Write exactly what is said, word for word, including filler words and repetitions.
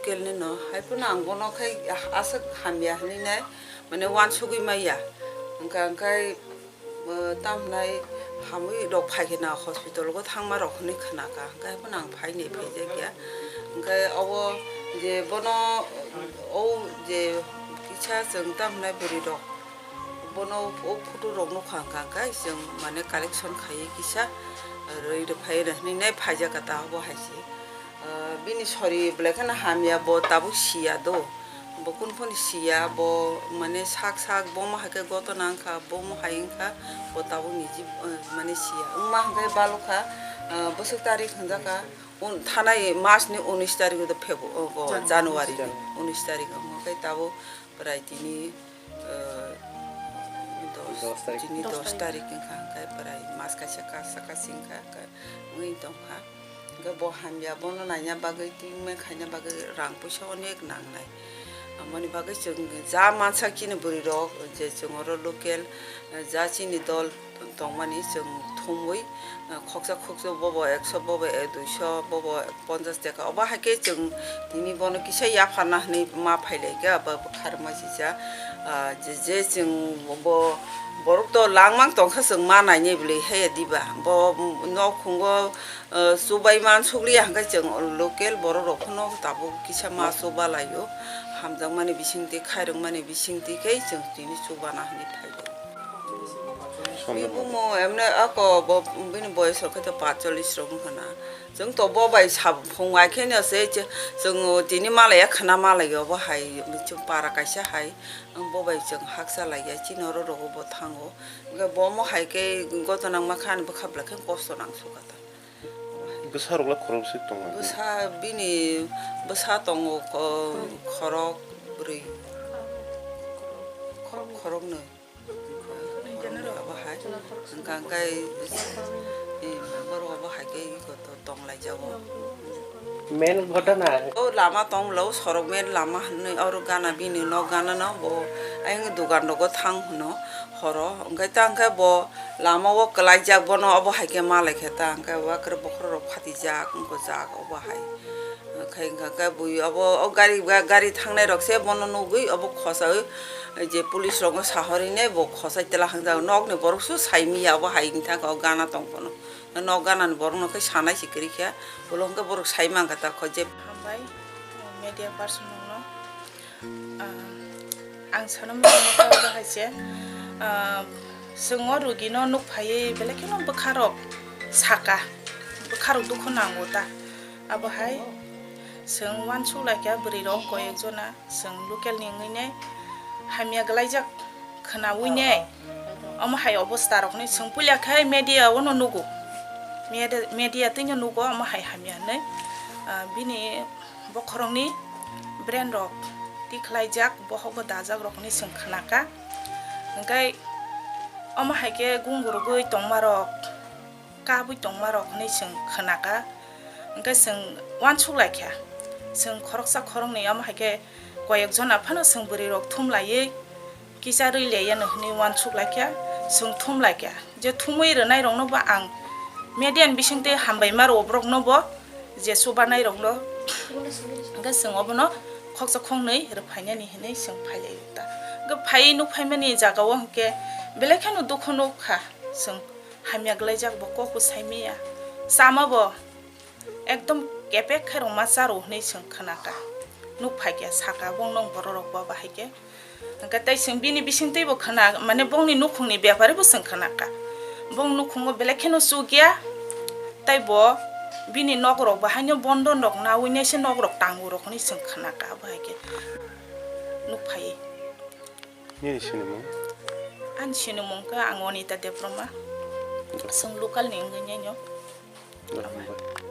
Local ni no, hai phano ang bono khai aswk hamya hinwi nai, mane uansugwi maya. Hwnkha hwnkhe, uh, tamhinai hamwi rok phaikhe na hospital o thangma rok hinwi khwnakha, hwnkhe hai phano ang phainai phaijakya. Hwnkhe obo je bono, o je kisa chwng tamhinai bwrwi rok, bono o photo rok nukha hwnkha hwnkhe chwng mane collection khaiwi kisa rwi rwphai rw hinwi nai phaijakha ta obo hai se. Ah, bini sori belai kheno hamya, bo tabuk siya do. Bo kunu phano siya, bo mane sak sak, bo mo hai khe gotona wngkha, bo mo hai wngkha, bo tabuk niji, ah, mane siya. Wngma hwnkhe balokha, ah, bwswk tarik hwnjakha, un-, thanai mas ni unis tarik o do Febru-, o, o, January. January ni unis tarik o. Hwnkhe tabuk prai tini, ah, dos, dos tarik. Tini dos tarik. Dos tarik wngkha, hwnkhe prai mas kaisa kasa kasi wngkha, wngwi tongkha. Hwnkhe bo hamya, bono naina bagwi, treatment khaina bagwi rang puisa onek nangnai. Aboni bagwi chwng ja mansak chini bwrwi rok, je chwng oro local, ja chini dol tongmani chwng thumwi, khoksa khoksa bobo ekso, bobo duiso, bobo ponchas taka. Obo hai khe chwng tini bono kisa yapharna hwnwi ma phailaikha, abo kharma sija, ah, je, je chwng bo borok to langmang tongkha, chwng ma nainai bwlwi haiya diba. Bo nok khungo, ah, chubai man sukliya hwnkhe chwng local borok rok phano tabuk kisa ma chuba laio. Hamjakmani bisingtwi, khairokmani bisingtwi khe chwng tini chubana hwnwi phaio. Bini bumo emne ako bo, bini boyes rok khe to patchollis rok wngkha na. Chwng to bo bai sab phung ai khe no se che, chwng tini malaya khwna malai obo hai, chwng para kaisa hai, bo bai chwng hakcha laiya, chini oro rogo bo thango. Hwnkhe bo omo hai khe gotona wngma khe ani bwkha bwla khe kosto nang sukha ta. Bwsa rok le khorok bwswk tongo? Bwsa bini bwsa tongo ko-, khorok bwrwi, khorok nwi. Abo hai, hwnkha hwnkhe, eh, borok abo hai khe iko to tong lai jago. Main ghotona. O lama tong bwla, o sorok main lama hinwi, oro gana bini nok gana no bo ayang dugan rogo thang hwno horo, hwnkhe ta hwnkhe bo lama o kwlai jak, bono obo hai khe ma lai khe ta hwnkhe o bokhorok rok phati jak wngkha jak obo hai. Khai hwnkha khe bui obo, o gari, ga-, gari thangnai rok se bono nugwi obo khosaui je police rokno sahorwi nai bo khosai tela hwngjak. Nokni borok su sai manya obo hai wngkha khe o gana tong phano. Nok gana ni borok no khe sanai se kwrwi khe, ulo hwnkhe borok sai mankha ta kho je. Hambai media person rokno. Ah, ang sana mano khe obo hai se, ah, chwng o rugi no nuk phaiwi belai kheno bwkha rok saka, bwkha rok dukhu nango ta. Abo hai chwng uansuk lai kha bwrwi rok koi ek jona, chwng local ni wngwi nai hamya gwlai jak khwnaui nai. Omo hai obosta rok hinwi chwng puila khe media o no nugo. Media, media twi no nugo omo hai hamya hinwi. Ah, bini bokhorokni brain rok tikhlaijak, bohogo dajak rok hinwi chwng khwnakha. Hwnkhe omo hai khe gungurugwi tongmarok, kabwi tongmarok hinwi chwng khwnakha. Hwnkhe chwng uansuk laikha, chwng khoroksa khoroknwi omo hai khe koyek jona phano chwng bwrwi rok thum laiwi kisa rwi leyano hinwi uansuk laikha, chwng thum laikha. Je thumwi rwnairokno bo ang media ni bisingtwi hambai ma rwo borokno bo, je chubanairokno. Hwnkhe chwng obono khoksa khoknwi rwphainani hinwi chwng phailaio ta. Hwnkhe phaiwi nuk phaimani jagao hwnkhe belai kheno dukhu nuk kha chwng, hamya gwlaijak bo kok bo sai manya, chama bo ekdom kepek khe rwma cha rw hinwi chwng khwnakha, nuk phaikha saka bongno borok rok bo bahai khe. Hwnkhe tei chwng bini bisingtwi bo khwna, mane bongni nukhungni bepari bo chwng khwnakha. Bong nukhungo belai kheno chukya, tei bo bini nok rok bo haino bondon rok naui naise nok rok tango rok hinwi chwng khwnakha, abo hai khe nuk phai. Nini sinimung? Ani sinimung khe ang Onita Debbarma. Chwng local ni wngwi nai no. Hambai.